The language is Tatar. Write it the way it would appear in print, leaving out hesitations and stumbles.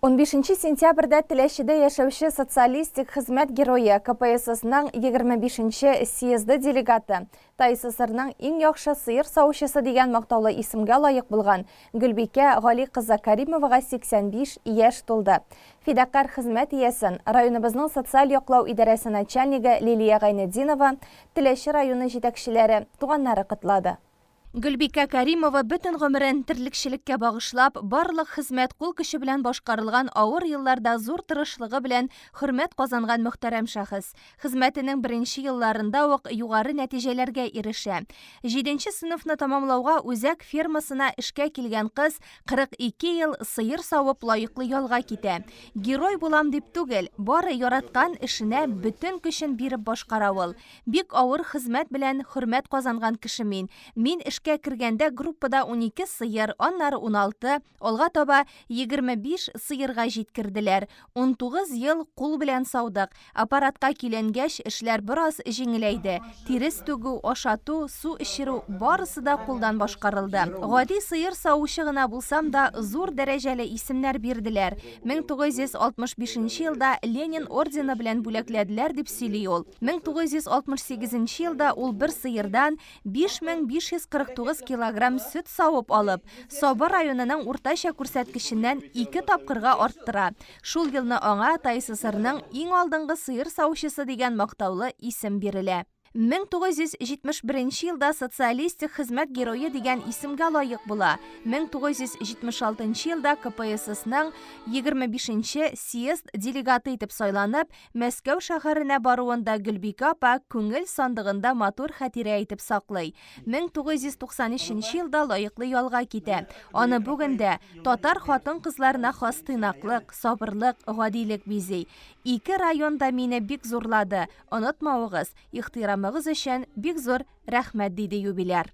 Унбишенче сентябрьдә Теләчедә яшәүче Социалистик Хезмәт Герое, КПССның 25 нче съезды делегаты, ТАССРның иң яхшы сыер савучысы дигән мактаулы исемгә лаек булган Гөлбикә Гали кызы Каримовага 85 яшь тулды. Фидакарь хезмәт иясен районыбызның социаль яклау идарәсе начальнигы Лилия Гайнетдинова, Теләче районы җитәкчеләре, туганнары котлады. Гөлбикә Кәримова бөтен гомерен терлекчелеккә багышлап, барлык хезмәт кул көче белән башкарылган авыр елларда зур тырышлыгы белән хөрмәт казанган мөхтәрәм шәхес. Хезмәтенең беренче елларында ук югары нәтиҗәләргә ирешә. Җиденче сыйныфны тәмамлауга үзәк фермасына эшкә килгән кыз 42 ел сыер савып лаеклы ялга китә. Герой булам дип түгел, бары яраткан эшенә бөтен көчен биреп башкара ул. Бик авыр хезмәт белән хөрмәт казанган кеше мин. Мин эшкә кергәндә группада 12 сыер, аннары 16, алга таба 25 сыерга җиткерделәр. 19 ел кул белән саудык. Аппаратка көйләнгәч, эшләр бераз җиңеләйде. Тирес түгү, ашату, су эчерү, барысы да кулдан башкарылды. Гади сыер савучы гына булсам да, зур дәрәҗәле исемнәр бирделәр. 1965 нче елда Ленин ордены белән бүләкләделәр, дип сөйли ул. 1968 нче елда ул бер сыердан 5549 килограмм сөт савып алып, Саба районының уртача күрсәткеченнән ике тапкырга арттыра. Шул елны аңа ТАССРның иң алдынгы сыер савучысы дигән мактаулы исем бирелә. 1971 нче елда Социалистик Хезмәт Герое дигән исемгә лаек була. 1976 нчы елда КПССның 25 нче съезд делегаты итеп сайланып, Мәскәү шәһәренә баруын да Гөлбикә апа күңел сандыгында матур хатирә итеп саклый. 1993 нче елда лаеклы ялга китә. Аны бүген дә татар хатын-кызларына хас тыйнаклык, сабырлык, гадилек бизи. Ике район да мине бик зурлады, онытмавыгыз, ихтирамыгыз өчен бик зур рәхмәт, диде юбиляр.